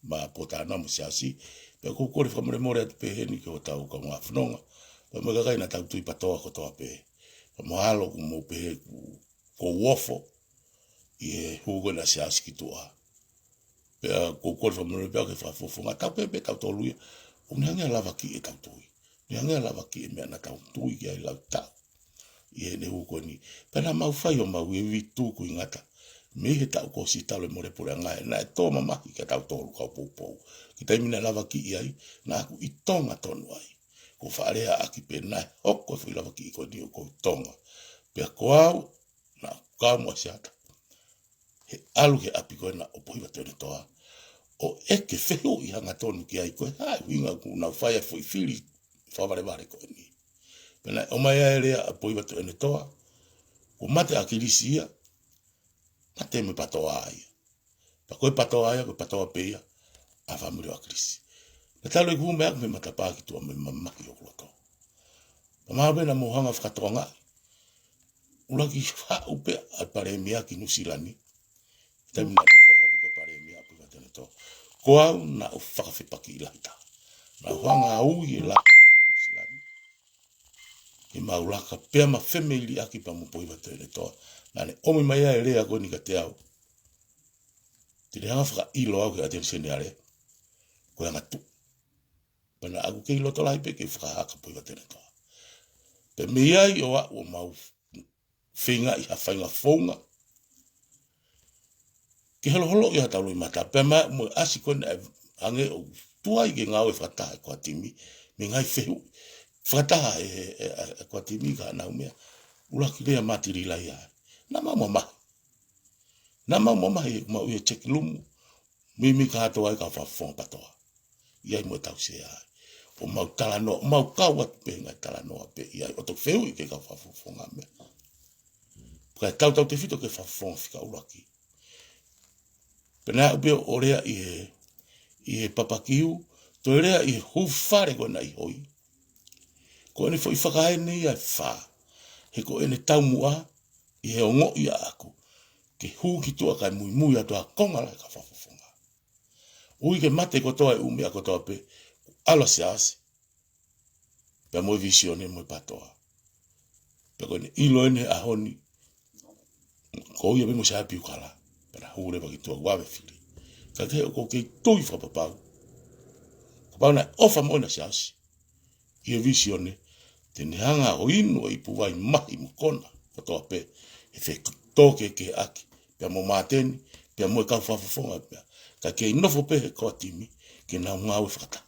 ma potana mo Siasi. Pea ʻoku ou kole fakamolemole atu pē heni ki hotau kaungā fononga. Pea mo e kakai naʻa tau tui patoa kotoa pē. Pea mahalo kuo mou pehē kuo, kuo u ofo ʻi he hū ko ena ʻa Siasi ki tuʻa. Pea ʻoku ou kole fakamolemole pē au ki he fakafofonga tau pē pē tautolu ia. ʻOku ne hanga ʻo lavakiʻi ʻetau tui. Ne hanga ʻo lavakiʻi e meʻa naʻa tau tui ki ai lau taʻu. ʻI heʻene hū ko eni. Pea naʻa mau fai homau ivi tukuingata. Mei he taʻu kuo ʻosi talu e mole puleʻanga ē naʻe tō mamahi kia tautolu kau poupou. Ki he taimi naʻe lavakiʻi ai, naʻa ku ʻi Tonga tonu ai. Ko e faʻa lea ʻaki pē naʻe hoko e foʻi lavakiʻi ko eni ʻo ko Tonga. Pea ko au, naʻa ku kau mo ʻAsiata he ʻalu ki he ʻapi ko ena ʻo Pohiva Tuʻiʻonetoa. ʻO ʻeke fehuʻi hangatonu ki ai ko e hā e ʻuhinga ʻoku nau fai ai e foʻi fili fakavalevale ko eni. Pea naʻe ʻomai ai e lea ʻa Pohiva Tuʻiʻonetoa, kuo mate ʻa ʻAkilisi ia, mate mo e patoa ia. Pea ko e patoa ia, ko e patoa pē ia ʻa e fāmili ʻo ʻAkilisi. Naʻe talu e kumi ʻaku mei he matapā ki tuʻa mo e mamahi ʻoku loto. Pea mahalo pē naʻa mou hanga ʻo fakatokangaʻi. ʻUluaki haʻu pē ʻa e palēmia ki Nuʻu Sila ni. Taimi naʻe nofo hoko ko e palēmia ʻa Pohiva Tuʻiʻonetoa. Ko au naʻa ku fakafepakiʻi lahi taha. Naʻa ku hanga ʻo ui e laka Nuʻu Sila ni. Ke mau laka pea ma femeiliʻaki pea mo Pohiva Tuʻiʻonetoa. Naʻa ne ʻomi mai ai e lea ko eni kiate au. Te ne hanga ʻo fakaʻilo au ki he ʻAteni Seniale. Ko e angatuʻu. Pea naʻa ku kei loto lahi pē ke fakahā kia Pohiva Tuʻiʻonetoa. Pea mei ai ʻo aʻu ʻo mau feingaʻi ha faʻahinga founga ke holoholoʻi haʻatau loʻimata. Pea ma, mo e ʻasi ko ena ʻe hangē ʻoku tuai ke ngāue fakataha e core team, mei he ngaahi fehuʻi. Fakataha e, e, e, e core team ka nau meʻa. ʻUluaki lea Mātili Laia. Naʻa mau mamahi. Naʻa mau mamahi he ʻoku mau ʻi he check room. Mimi kātoa ai kau fakafofonga patoa. ʻI ai mo e tau sea ai. ʻO mau talanoa, ʻo mau kau atu pē he ngaahi talanoa pē ʻi ai. ʻO toki fehuʻi ki he kau fakafofonga meʻa. Kae tautautefito ki he fakafofonga fika ʻuluaki. Pea naʻe aʻu pē ʻo lea ʻi he, ʻi he papakiu, toe lea ʻi he hū fale ko ena ʻi Hoi. Ko ʻene foʻi fakaeni ia ʻe fā. He ko ʻene taumuʻa, ʻi he ongoʻi ʻaʻaku. Ke hū ki tuʻa kae muimui atu ʻa e konga lahi e kau fakafofonga. ʻUhi ke mate kotoa e ʻū meʻa kotoa pē, ʻalu ʻa Siaosi. pea mo e vīsone mo e pātoa. Pea ko ʻene ʻilo ʻeni he ʻaho ni, ko ia pē mo Sā Piukala, pea na hū leva ki tuʻa ʻo ʻave fili. Ka ke ʻoku ou kei tui fakapapau, kapau naʻe ʻofa moʻoni ʻa Siaosi ʻi he vīsone, te ne hanga ʻo inu e ipu vai mahi mo kona kotoa pē, ʻe fetōkehekeheʻaki pea mo Māteni, pea mo e kau fakafofonga pea, ka kei nofo pē he koa timi ke nau ngāue fakataha.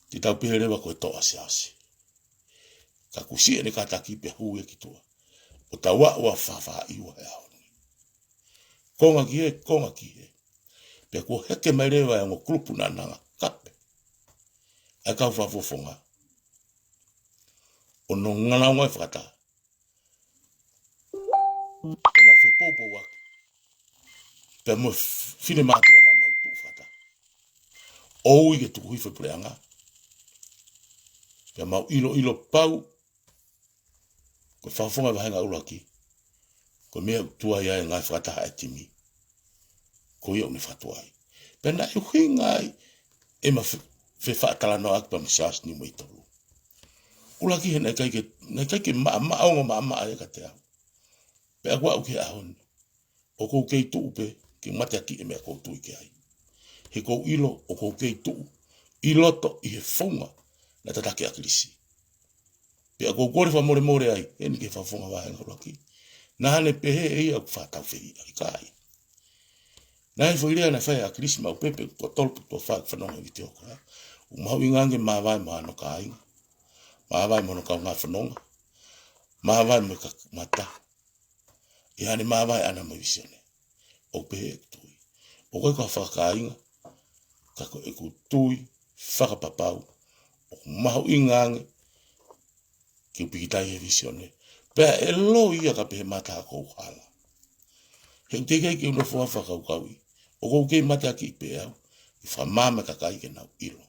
Te tau pehē leva ko e toʻa Siaosi. Ka kuo siʻi ʻene kātaki pea hū ia ki tuʻa, ʻo tau aʻu ʻo faʻa faʻa ʻi he ʻaho ni. Konga ki hē, konga ki hē. Pea kuo heke mai leva e ongo kulupu naʻa na hanga ʻo kape ʻa e kau fakafofonga, ʻo nau ngāue fakataha. Pea nau fepoupouaki pea mo e f-, finemātuʻa naʻa mau tuʻu fakataha ʻo ui ke tuku hifo e puleʻanga. Pea mau ʻiloʻilo pau ko e fakafofonga vāhenga ʻuluaki, ko e meʻa ʻoku tuai ai e ngāue fakataha e timi, ko ia ʻoku ne fakatuai. Pea naʻe ʻuhinga ai ʻema fe-, fefaʻatalanoaʻaki pea mo Siaosi ni mo e tolu. ʻUluaki he naʻe ʻikai ke, naʻe ʻikai ke maʻamaʻa, ongo maʻamaʻa ia kiate au. Pea ʻoku ou aʻu ki he ʻaho ni, ʻoku ou kei tuʻu pē ke mateaki e meʻa ʻoku ou tui ki ai. He ʻoku ou ʻilo ʻoku ou kei tuʻu ʻi loto ʻi he founga naʻe tataki ʻe ʻAkilisi. Pea ʻoku ou kole fakamolemole ai ʻeni ki he fakafofonga vāhenga ʻuluaki. Naʻa ne pehē ʻe ia ʻoku faʻa tau fehiʻa, ʻikai. Naʻe foʻi lea naʻe fai ʻe ʻAkilisi maʻu pē, pea tuʻo tolu, tuʻo fā ʻeku fanongo he vitiō ko ia. ʻOku mahuʻinga ange māvae mo hono kāinga, māvae mo hono kaungā fononga, māvae mo e ka-, mata. ʻI haʻane māvae ʻana mo e vīsone. ʻOku pehē ʻeku tui. ʻOku ʻikai ko ha fakakāinga, ka ko ʻeku tui fakapapau ʻoku mahuʻinga ange ke u pikitai he vīsone. Pea ʻe loi ia ka pehē mata ha kou hala. He ʻoku teʻeki ai ke u nofo ʻo fakakaukauʻi, ʻoku ou kei mateaki pē au, ʻi he fakamaama e kakai ke nau ʻilo.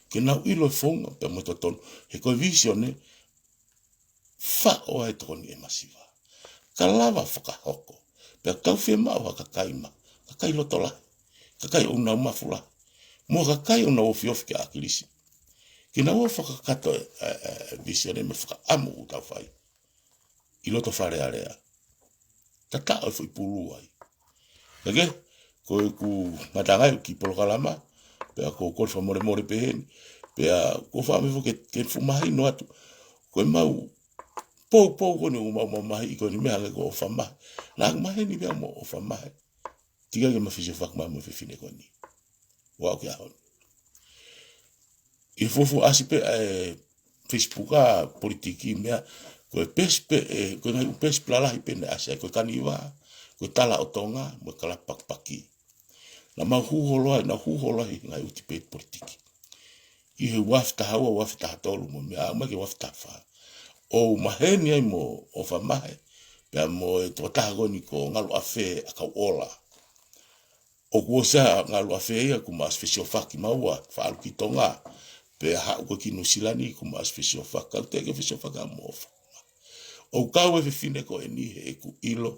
Ke nau ʻilo e founga pea mo e totonu. He ko e vīsone, faʻo ai e tokoni ʻe masiva. Ka lava fakahoko. Pea tau fiemaʻu ha kakai ma-, kakai loto lahi, kakai ʻoku nau mafu lahi, mo e kakai ʻoku nau ofiofi kia ʻAkilisi, ke nau ō ʻo fakakakato e, e, e, e vīsone mo e fakaʻamu ʻoku tau fai ʻi loto Fale Alea. Tataʻo e foʻi pulu ai. Ka ke, ko ʻeku ngataʻanga ʻeku kiʻi polokalama, pea ʻoku ou kole fakamolemole pē heni, pea ʻoku ou fakaʻamu foki ke, ke fuʻu mahino atu. Ko ʻemau poupou ko eni ʻoku mau mamahiʻi ko eni meʻa hangē ko ʻOfamahe. Naʻa ku maheni pē au mo ʻOfamahe. Teʻeki ai ke ma fesiofaki mai mo e fefine ko eni. ʻO aʻu ki he ʻaho ni. ʻI he fuofua ʻasi pē ʻa e Facebook ʻa e politiki meʻa, ko e peesi pē, ē, ko e ngaahi ʻū peesi pē lalahi pē naʻe ʻasi ai, ko e Kaniva, ko e Tala ʻo Tonga, mo e Kalapu Pakipaki. Naʻa mau hū holo ai, naʻa ku hū holo ai he ngaahi ʻū tipeiti politiki. ʻI he ua afe taha ua, ua afe taha tolu mo e meʻa, aʻu mai ki he ua afe taha fā. ʻOku ou maheni ai mo ʻOfamahe, pea mo e tokotaha ko eni ko Ngaluʻafe ʻAkauʻola. ʻOku ʻosi ʻa Ngaluʻafe ia kuo ma ʻosi fesiofaki maua, faʻa ʻalu ki Tonga. Pea haʻu ko ē ki Nuʻusila ni kuo ma ʻosi fesiofaki, ka u teʻeki ke fesiofaki au mo ʻOfamahe. ʻOku kau e fefine ko eni heʻeku ʻilo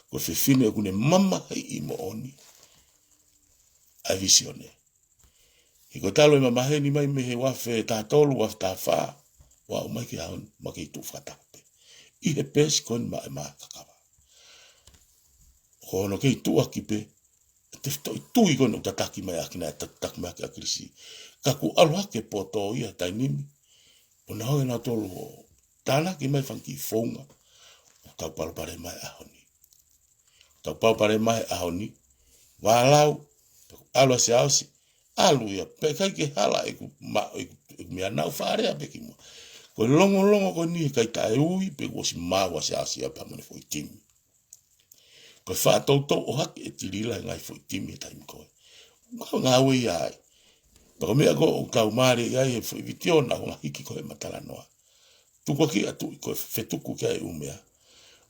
ko e fefine ʻoku ne mamahiʻi moʻoni ʻa e vīsone. He ko e talu ʻema maheni mai mei he ua afe taha tolu, ua afe taha fā, ʻo aʻu mai ki he ʻaho ni, ma kei tuʻu fakataha pē ʻi he peesi ko eni maʻa ʻema kakava. Ko hono kei tuʻuaki pē, tefitoʻi tui ko eni ʻoku tataki mai ʻaki, naʻe tataki mai ʻaki ʻe ʻAkilisi. Ka kuo ʻalu hake e poto ia he taimi ni, ʻo nau hanga ʻe nautolu ʻo tānaki mai e fanga kiʻi founga ʻoku tau palopalema ai he ʻaho ni. Tau palopalema ai he ʻaho ni, vālau, ʻalu ʻa Siaosi, ʻalu ia, pea ʻikai ke hala ʻeku ma-, ʻeku, ʻeku meʻa, naʻa ku faʻa lea pē kimuʻa. Ko e longolongo ko eni he kakai taʻeui, pea kuo ʻosi maau ʻa Siaosi ia pea mo ʻene foʻi timi. Ko e faʻa toutou ʻohake ʻe Tilila e ngaahi foʻi timi he taimi ko ē. Ngā-, ngāue ia ai. Pea ko e meʻa ko ē ʻoku tau mālieʻia ai he foʻi vitiō naʻa ku hanga ʻo hiki ko ē ʻema talanoa. Tukuakiʻi ʻa Tuʻi, ko e fetuku ki ai e ʻū meʻa.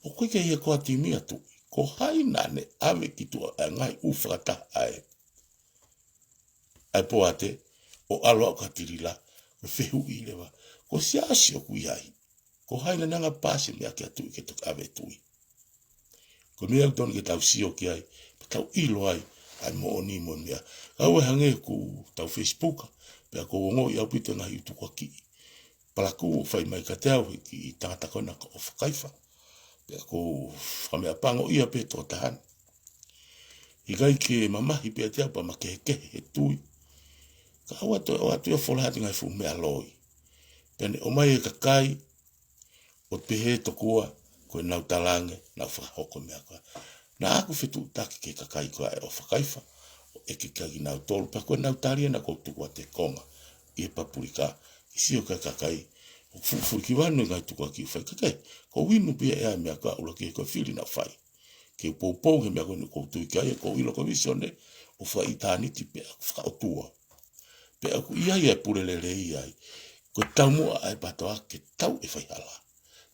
ʻOku ʻikai ke ʻi he koa timi ʻa Tuʻi. Ko hai naʻa ne ʻave ki tuʻa e ngaahi ʻū fakataha ʻa e, ʻa e poate, ʻo ʻalu ʻo aʻu kia Tilila, ʻo fehuʻi leva. Ko Siaosi ʻoku ʻi ai. Ko hai naʻa ne hanga ʻo paasi e meʻa kia Tuʻi ke toki ʻave ʻe Tuʻi. Ko e meʻa ʻoku totonu ke tau sio ki ai, pea tau ʻilo ai ʻa e moʻoni mo e meʻa. Ka ʻoku hangē ko ʻetau Facebook, pea ʻoku ou ongoʻi ʻaupito e ngaahi ʻū tukuakiʻi palakū ʻoku fai mai kiate au he kiʻi tangata ko ena ko ʻOfakaifa. Pea ʻoku ou fakameʻapangoʻia pē tokotaha ni. ʻIkai ke mamahi pē ʻiate au pea ma kehekehe he tui. Ka ʻoua toe ʻoatu ia ʻo fola atu e ngaahi fuʻu meʻa loi. Pea ne ʻomai e kakai ʻo pehē tokua ko ʻenau talaange, nau fakahoko e meʻa ko ē. Naʻa ku fetuʻutaki ki he kakai ko ē ʻa ʻOfakaifa, ʻo ʻeke kia kinautolu, pea ko ʻenau tali ena, ʻoku ou tuku atu e konga ʻi he papulika, ke sio ki he kakai, ʻoku fuʻu fulikivanu e ngaahi tukuakiʻi ʻoku fai. Kakai, ʻoku ou inu pē ia ʻa e meʻa ko ē ʻa ʻUluaki he ko e fili naʻa ku fai. Ke u poupou he meʻa ko eni ʻoku ou tui ki ai, ʻoku ou ʻilo ko e vīsone ʻo e fakaʻitāniti pea fakaʻotua. Pea ʻoku ʻi ai e pule lelei ai. Ko e taumuʻa ʻa e PTOA ke tau e faihala.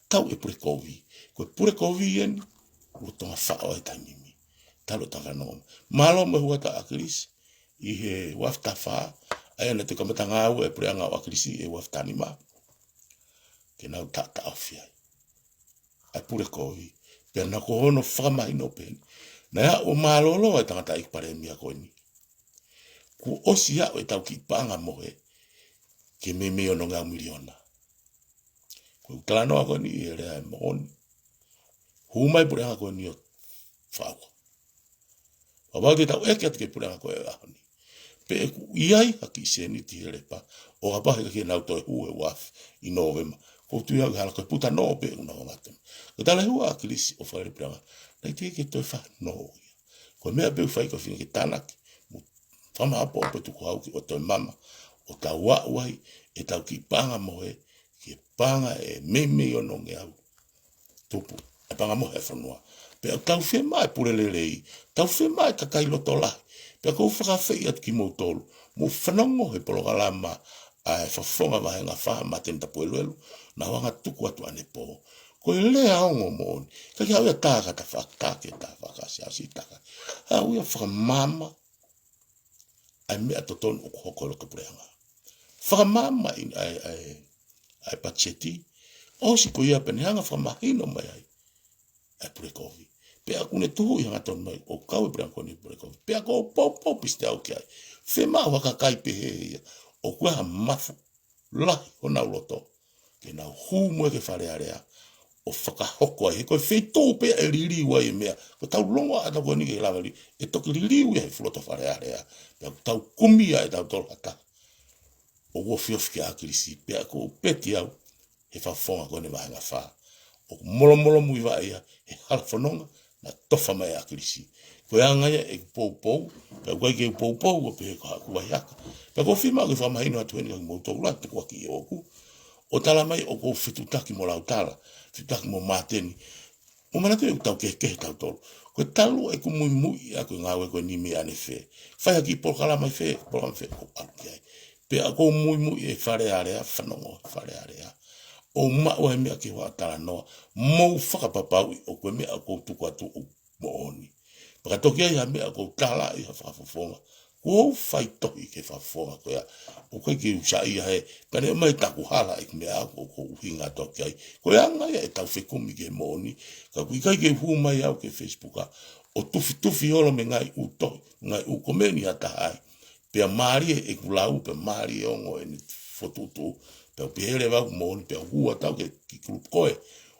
Tau e pule kovi. Ko e pule kovi eni, lolotonga faʻo e taimi ni. Talu e tau fanongo. Mālō mo e huata ʻa ʻAkilisi, ʻi he uaafe taha fā, ʻa ia naʻe kamata ngāue e puleʻanga ʻo ʻAkilisi ʻi he uaafe taha nima. Ke nau taʻataʻofi ai ʻa e pule kovi. Pea naʻa ko hono fakamahino pē eni. Naʻe ʻalu ʻo mālōlō e tangataʻeiki palēmia ko eni. Kuo ʻosi aʻu ʻetau kiʻi paʻanga mohe ki he meimei onongeau miliona. Ko e talanoa ko eni ʻi he lea ʻe moʻoni. Hū mai puleʻanga ko eni ʻo faʻo. Pea ʻoku tau ʻeke atu ki he puleʻanga ko ē ʻaho ni pe ʻoku ʻi ai ha kiʻi sēniti he lepa, ʻo kapau he ʻikai ke nau toe hū he uaafe ʻi Nōvema. ʻOku ou tui au ʻe hala ko e puta nō pē ʻoku nau ongata. Ko e talahau ʻa ʻAkilisi ʻo fai e puleʻanga, naʻe teʻeki ke toe fanongo ia. Ko e meʻa pē ʻoku fai ko e feinga ke tānaki mo fakamaʻopoʻopo e tukuhau ke ʻoua toe mama, ʻo tau aʻu ai ʻetau kiʻi paʻanga mohe ki he paʻanga ʻe meimei onongeau tupu, e paʻanga mohe ʻa e fonua. Pea ʻoku tau fiemaʻu e pule lelei, tau fiemaʻu e kakai loto lahi. Pea ʻoku ou fakaafeʻi atu kimoutolu, mou fanongo he polokalama ʻa e Fakafofonga Vāhenga Fā, Māteni Tapueluelu, naʻa ku hanga ʻo tuku atu ʻanepō. Ko e lea ongo moʻoni, ʻikai ke haʻu ia ʻo tā kata fakatake, tā fakaʻasiʻasi, tā ka. Haʻu ia ʻo fakamaama ʻa e meʻa totonu ʻoku hoko ʻi loto puleʻanga. Fakamaama ʻa e, ʻa e, ʻa e, ʻa e patiseti, ʻosi ko ia pea ne hanga ʻo fakamahino mai ai ʻa e pule kovi. Pea ʻoku ne tuhuʻi hangatonu mai ʻoku kau e puleʻanga ko eni he pule kovi. Pea ʻoku ou poupou pē ʻiate au ki ai. Fiemaʻu ha kakai pehē ia, ʻoku ʻi ai ha mafu lahi honau loto, ke nau hū mo e ki he Fale Alea ʻo fakahoko ai. He ko e feituʻu pē ia ʻe liliu ai e meʻa. Ko ʻetau longoaʻa ʻatautolu ko eni ki he lava liliu, ʻe toki liliu ia he fuʻu loto Fale Alea. Pea ʻoku tau kumi ia ʻe tautolu ha taha ʻoku ofiofi kia ʻAkilisi. Pea ʻoku ou peti au he Fakafofonga ko eni Vāhenga Fā, ʻoku molomolomuivaʻe ia he hala fononga naʻe tofa mai ʻe ʻAkilisi. Ko e anga ia ʻeku poupou, pea ʻoku ʻikai ke u poupou ʻo pehē ko haʻaku vai haka. Pea ʻoku ou fiemaʻu ke fakamahino atu heni kia kimoutolu ʻa e tukuakiʻi ʻoʻoku, ʻo tala mai ʻoku ou fetuʻutaki mo Lautala, fetuʻutaki mo Māteni. Mou manatuʻi ʻoku tau kehekehe tautolu. Ko e talu ʻeku muimui ʻaʻaku he ngāue ko eni mei ʻanefē. Fai ha kiʻi polokalama ʻi fē, polokalama ʻi fē, ʻoku ou ʻalu ki ai. Pea ʻoku ou muimui he Fale Alea, fanongo he Fale Alea. ʻO maʻu ai e meʻa ke u hanga ʻo talanoa, mou fakapapauʻi ʻoku ʻi ai e meʻa ʻoku ou tuku atu ʻoku moʻoni. Pea ka toki ʻi ai ha meʻa ʻoku ou talaʻi ha fakafofonga, ʻoku ou fai tohi ki he fakafofonga ko ia. ʻOku ʻikai ke u saiʻia he, pea ne ʻomai taku hala ʻeku meʻa ʻoku ou ʻuhinga atu ki ai. Ko e anga ia ʻetau fekumi ki he moʻoni. Ka ʻoku ʻikai ke u hū mai au ki he Facebook ʻo tufitufi holo mei he ngaahi ʻū tohi, ngaahi ʻū komeni ʻa ha taha ai. Pea mālie ʻeku lau, pea mālie e ongo ʻene fokotuʻutuʻu, pea u pehē leva ʻoku moʻoni, pea u hū atu au ki he kiʻi kulupu ko ē,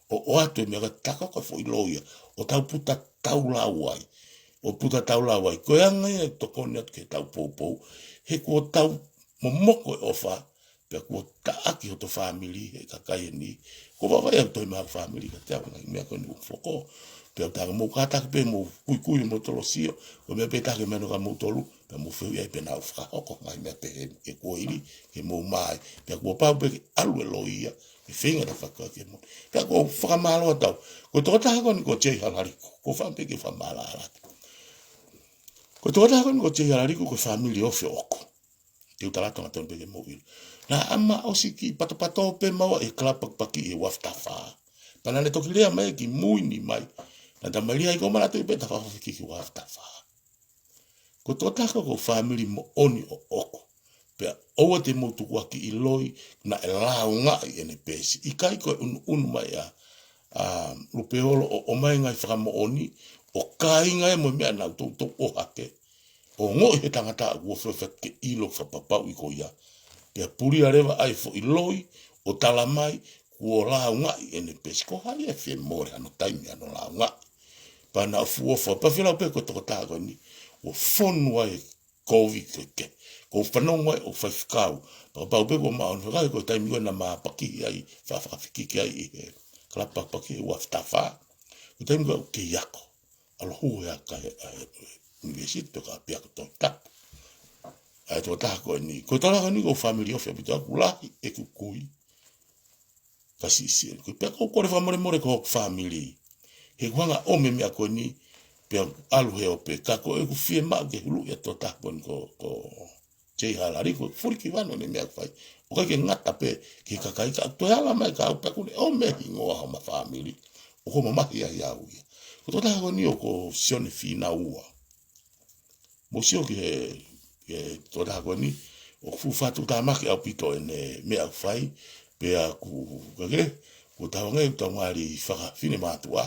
ʻo, ʻoatu e meʻa ka taka ko e foʻi loia, ʻo tau puta tau lau ai, ʻo puta tau lau ai. Ko e anga ia ʻeku tokoni atu ki heʻetau poupou, he kuo tau momoko e ʻofa, pea kuo taʻaki hoto fāmili he kakai eni. Kuo vaivai ʻeku tohi maʻa hoku fāmili kiate au, ngaahi meʻa ko eni ʻoku foko. Pea u tala ange, mou kātaki pē, mou kuikui, mou tolosio, ko e meʻa pē ʻe taha ke meʻa ʻa kimoutolu, pea mou fehuʻi ai pe naʻa ku fakahoko ngaahi meʻa pehē ʻi he kuohili, ke mou maʻu ai. Pea kuo pau pē ke ʻalu e loia, ke feinga ʻo tafaʻaki mo. Pea ʻoku ou fakamālō atu au. Ko e tokotaha ko eni ko Jay Halaliku, ʻoku ou fakaʻamu pē ke fakamālō atu. Ko e tokotaha ko eni ko Jay Halaliku, ko e fāmili ofi ʻoʻoku. Te u tala atu hangatonu pē ke mou ʻilo. Naʻa ma ʻosi kiʻi patopato pē maua ʻi he kalapu pakipaki ʻi he uaafe taha fā. Pea naʻa ne toki lea mai kimui ni mai. Naʻa ta mai lea ʻi ko mana te pē ta fafiki ki he uaafe taha fā. Ko e tokotaha ko e fāmili moʻoni ʻoʻoku. Pea ʻoua te mou tukuakiʻi loi, naʻe lāungaʻi ʻene peesi. ʻIkai ko e ʻunuʻunu mai ʻa, ʻa Lupeolo ʻo, ʻomai e ngaahi fakamoʻoni, ʻo kāinga ia mo e meʻa naʻa ku toutou ʻohake. ʻO ongoʻi he tangata ʻoku ofiofi ke ʻilo fakapapauʻi ko ia. Pea pulia leva ʻa e foʻi loi, ʻo tala mai kuo lāungaʻi ʻene peesi. Ko hai ʻe fie mole hano taimi hano lāungaʻi? Pea naʻa ku fuʻu ʻofa, pea fielau pē ko e tokotaha ko eni ʻoku fonu ai e kovi ke ke. Ko e fanongo ai ʻo faifekau. Pea kapau pē ko e maʻu ʻene fakaʻi ko e taimi ko ē naʻa ma pakihi ai, fa- fakafikiki ai ʻi he kalapa pakihi ua fitafā. Ko e taimi ko ē ʻoku kei ako. ʻAlu hū he aka he, ʻa e, ʻunivēsiti pe ko e ʻapiako Tohi Tapu. ʻA e tokotaha ko eni. Ko e tokotaha ko eni ko e family ʻofa ʻaupito, ʻoku lahi ʻeku kui. Ka siʻisiʻi eni. Ko e pea ʻoku ou kole fakamolemole ko hoku family. He ʻoku hanga ʻo ʻomai e meʻa ko eni, pea ʻalu he ope. Ka ko ʻeku fiemaʻu ke huluʻi ʻa e tokotaha ko eni ko, ko Jay Halali, ko e fuliki vano ʻene meʻa ʻoku fai. ʻOku ʻikai ke ngata pē ki he kakai ka ʻoku toe ala mai ka au pea ʻoku ne ʻomai e hingoa homa family. ʻOku ou mamahi ai au ia. Ko e tokotaha ko eni ʻoku Sione Finaua. Mou sio ki he, ki he tokotaha ko eni, ʻoku fuʻu fakatuʻutāmaki ʻaupito ʻene meʻa ʻoku fai, pea ʻoku, ka ke, ʻoku tau ange, ʻoku tau ngali fakafinemātuʻa,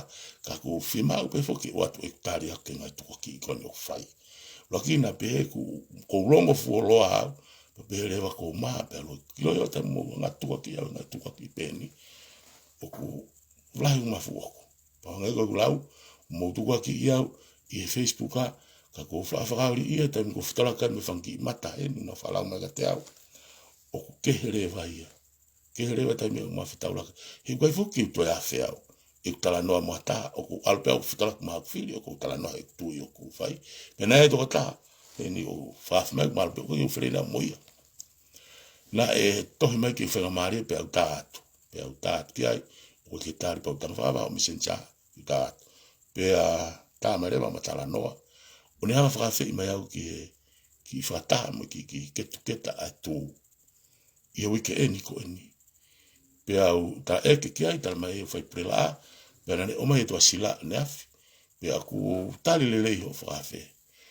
ka ʻoku fiemaʻu pē foki ʻoatu ʻeku tali ʻaki e ngaahi tukuakiʻi ko eni ʻoku fai. ʻUluaki naʻe pehē ʻoku, ʻoku ou longo fuoloa au, pea pehē leva ʻoku ou mā, pea ʻalu ʻo kiʻi ʻilo ʻo tau mo ngaahi tukuakiʻi au, ngaahi tukuakiʻi pē eni, ʻoku lahi ʻeku mafu ʻoku. Pea hangē ko ʻeku lau, mou tukuakiʻi au ʻi he Facebook ā, ka ʻoku ou fa- fakaoli ia, taimi ʻoku ou fetaulaki ai mo e fanga kiʻi mata eni naʻa nau falau mai kiate au. ʻOku kehe leva ia. Kehe leva taimi ʻoku ma fetaulaki. He ʻoku ʻikai foki ke u toe afe au. ʻEku talanoa mo ha taha, ʻoku ou ʻalu pē au ʻo fetaulaki mo haku fili, ʻoku ou talanoa he tui ʻoku ou fai. Pea naʻe ʻi ai e tokotaha, eni ʻoku fakafi mai, ʻoku ma ʻalu pē ʻoku ou fili naʻa mo ia. Naʻe tohi mai ke u faingamālie pea u tā atu. Pea u tā atu ki ai, ʻoku ʻikai ke tali pea u tala fakavā ʻo Messenger, u tā atu. Pea tā mai leva ma talanoa. ʻO ne hanga ʻo fakaafeʻi mai au ki he, ki he fakataha mo e kiʻi, kiʻi ketuketa ʻa e tū. ʻI he uike eni ko eni. Pea u tā ʻeke ki ai, tala mai ʻe fai pulelaʻa, pea naʻa ne ʻomai e tuʻasila ʻaneafi. Pea ʻoku tali lelei hoʻo fakaafe.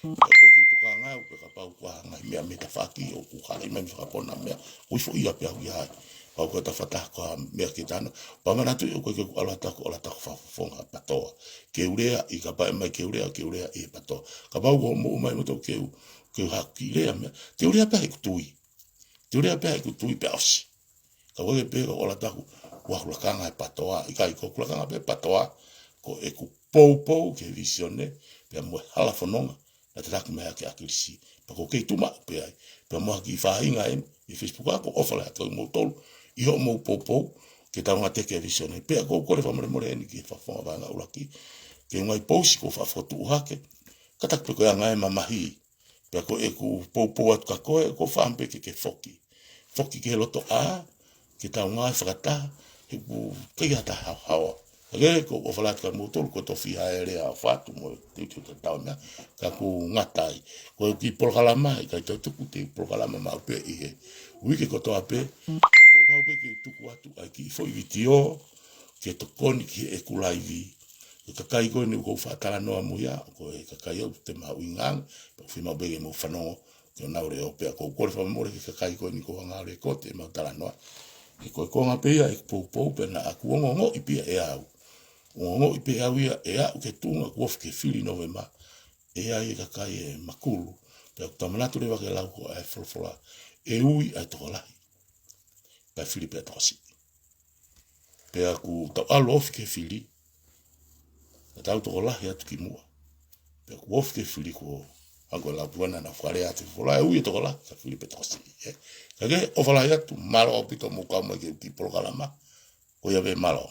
Pea ko e kiʻi tokanga au, pea kapau ko ha ngaahi meʻa mei tafaʻaki, ʻoku halaʻi mai mei fakapona meʻa, ʻoku ifo ia pea u ʻi ai. Pau ko e tafataha ko ha meʻa ke tano. Pea manatuʻi ʻoku ʻikai ke u ʻalu atu ʻo ʻalu atu ʻo fakafofonga patoa. Ke u lea, ʻi kapau ʻe ʻomai ke u lea, ke u lea ʻi he patoa. Kapau ko hoʻomou ʻomai moutolu ke u, ke u haʻu ʻo kiʻi lea meʻa. Ke u lea pē heʻeku tui. Ke u lea pē heʻeku tui pea ʻosi. Ka ʻoku ʻikai pē ke u ʻalu atu ʻo ʻoatu hoku lakanga he patoa, ʻikai, ko hoku lakanga pē patoa, ko ʻeku poupou ki he vīsone, pea mo e hala fononga, naʻe tataki mai ʻaki ʻe ʻAkilisi. Pea ʻoku ou kei tuʻu maʻu pē ai, pea mo ha kiʻi faʻahinga eni, ʻi he Facebook ā, ʻoku ou ʻofa lahi atu kiate kimoutolu, ʻi hoʻomou poupou, ke tau ngāueʻaki e vīsone. Pea ʻoku ou kole fakamolemole eni ki he fakafofonga vaʻinga ʻuluaki, ki he ngaahi pousi kuo fakafokotuʻu hake, kātaki pē ko e anga e mamahi, pea ko ʻeku poupou atu kia koe, ʻoku ou fakaʻamu pē ke ke foki. Foki ki he lotoʻā, ke tau ngāue fakataha, he ʻoku ʻikai ha taha haohaoa. Ka ke, ʻoku ou ʻofa lahi atu kia moutolu, ko e tofiʻa e lea ʻoku ou fai atu mo e teuteu tatau meʻa, ka ʻoku ngata ai. Ko e kiʻi polokalama, ʻikai toe tuku, te u polokalama maʻu pē ʻi he uike kotoa pē, ʻoku ou pau pē ke tuku atu ʻa e kiʻi foʻi vitiō, ke tokoni ki heʻeku laivi. Ko e kakai ko eni ʻoku ou faʻa talanoa mo ia, ko e kakai ʻoku te maʻu ʻi ngāue, pea ʻoku fiemaʻu pē ke mou fanongo ki honau leʻo pea ʻoku ou kole fakamolemole ki he kakai ko eni ʻoku ou hanga ʻo lekooti ʻemau talanoa. He ko e konga pē ia ʻeku poupou pea naʻa ku ongoongoʻi pē ia ʻe au. Ongoongoʻi pē au ia ʻe aʻu ki he tuʻunga kuo ofi ki he fili Nōvema. ʻE ʻi ai e kakai ʻe makulu, pea ʻoku tau manatu leva ki he lau ko ē ʻa e folofola. ʻE ui ʻa e tokolahi, pea fili pē ʻa e tokosiʻi. Pea ʻoku tau ʻalu ʻo ofi ki he fili, ka tau tokolahi atu ki muʻa. Pea ʻoku ofi ki he fili ko ē, hangē ko e lau pē ʻena naʻa fakalea atu he folofola, ʻe ui e tokolahi, ka fili pē tokosiʻi, ē. Ka ke, ʻofa lahi atu, mālō ʻaupito hoʻomou kau mai ki he kiʻi polokalama, ko ia pē, mālō.